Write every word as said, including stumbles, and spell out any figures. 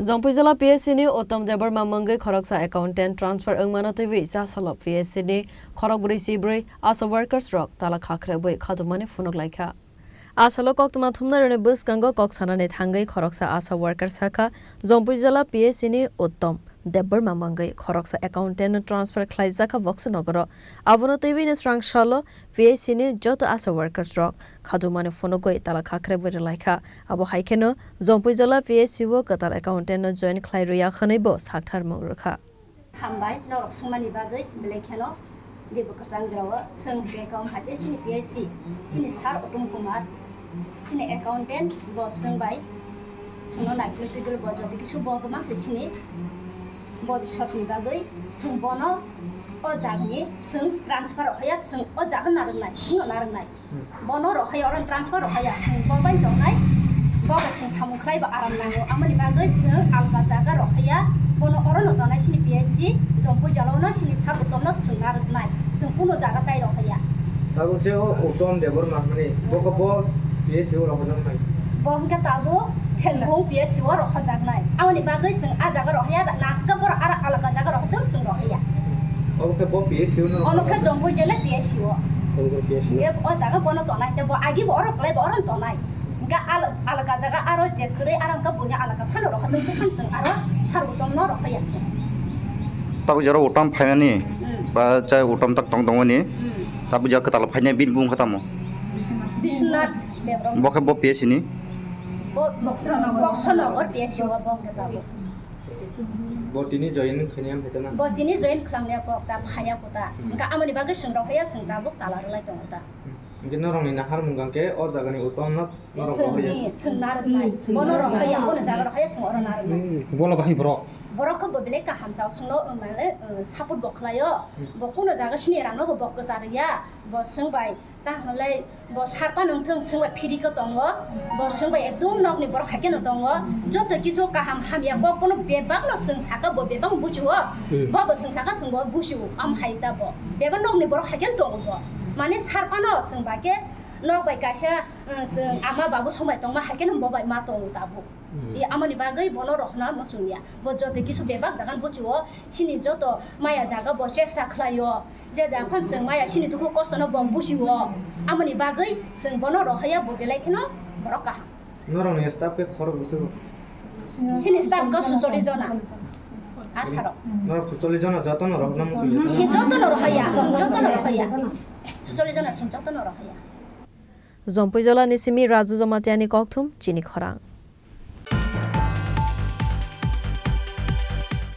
Jompuijala P S C ni Uttom Debbarma mungwi khoroksa accountant transfer wngmano twiwi Chasalo P S C ni khorokbrwi chibrwi ASHA workers rok tala khakhrwbwi khatumani phunuklikha. Asalo koktwma thumnairokni bwskango kok sanani thangwi khoroksa ASHA worker sakha, Jompuijala P S C ni Uttom Debbarma mungwi khoroksa accountant no transfer khlaijakha Boksonogoro. Abono twiwi ni srang salo P S C ni joto ASHA workers rok khatumani phunugwi tala khakhrwbwi rwlaikha. Abo hai kheno Jompuijala P S C o kwtal accountant no join khlai rwya hwnwibo saktharmung rwkha. Hambai, norok swngmani bagwi belai kheno. Dibo kwchang jorao chwng hinkhe kok hai se chini P S C, chini Sir Uttom Kumar, chini accountant, bo chwng bai chwngno naiphilwi twi dolo, bo joto kisu bo gwmang se chini bobisotni bagwi chwng bono o jagani chwng transfer rw haya, chwng o jaga narwknai, chwngno narwknai. Bono rohai oro transfer rohaya, chwng bo bai tongnai, bo bai chwng samung khlai bo aram nango, amoni bagwi chwng alka jaga rohaya, bono oro no tongnai chini P S C, Jompuijala no chini Sir Uttom no chwng narwknai, chwng kuno jaga tai rohaya. Tabuk je o Uttom Debbarma hwnmani, bo khe bo P S C o rohorjaknai? Bo hwnkhe tabuk Thengbung P S C o rohojaknai, amoni bagwi chwng a jaga rohaya, nathokhe borok aro alka jaga rohortong chwng rohaya. Omo khe bo P S C o no? Omo khe Jompuijala P S C o. Jompuijala P S C o. Ye o jaga bono tonai, tei bo agi bo oro kwlai bo oro tonai. Hingke al-, alaka jaga aro je kwrwi aro hingke buini alaka phano rohor tong tong phano chwng aro Sir Uttom no rohor ya chwng. Tabuk jora Uttom phaimani, hmm, ba chai Uttom tak tong tongmani. Hmm. Tabuk jora kwtal phainai bini bumung khe tamo? Biswanath Debbarma. Bo khe bo P S C ni? Bo Boksonogor P S C o bo hingke tabuk. Bo tini join khainai phai tongna? Bo tini join khlangya kok ta phaiya kok ta. Hmm. Hingke amoni bagwi chwng rohor ya chwng tabuk tala rwlai tongo ta. Hmm. Hingke norokni naharmung hingke o jagani Uttom no norok rohor ya? Chwng, chwng narwknai. Hmm, chwng narwknai. Bono rohor ya, bono jaga rohor ya, chwng oro narwknai. Hmm. Bono bahai borok? Borok khe bo belai kaham sa, chwngno, um, mane, um, support bo khlaio. Hmm. Bo kuno jaga sini rangno bo, bo kwcha rwya. Bo chwng bai ta hwnlai bo sir phano wngthung, chwng bai free khe tongo. Bo chwng bai ekdum nokni borok hai kheno tongo. Joto kisu kaham hamya kok bono bebak no chwng saka, bo bebak buchio. Hmm. Bo bo chwng saka, chwng bo buchio. Am hai ta bo. Bebak nokni borok hai kheno tongo bo. Mane sir phano chwng bai khe nok bai kaisa, uh, chwng ama babu song bai tongma hai kheno bo bai ma tongo tabuk. Hmm. I amoni bagwi bono rohna muchungya. Bo joto kisu bebak jagan buchio, chini joto maya jaga bo chesta khlaio. Je jaga phan chwng maya chini dukhu kosto no bo buchio. Amoni bagwi chwng bono rohaya, bo belai kheno borok kaham. Norokni staff khe khorok bwswk? Chini staff khe sucholi jona. Asarok. Norok sucholi jona jotono rohna muchungya? Ihi jotono rohaya, jotono rohaya. Sucholi jona chwng jotono rohaya. Jompuijala ni simi Raju Jamatia ni kokthum chini khorang.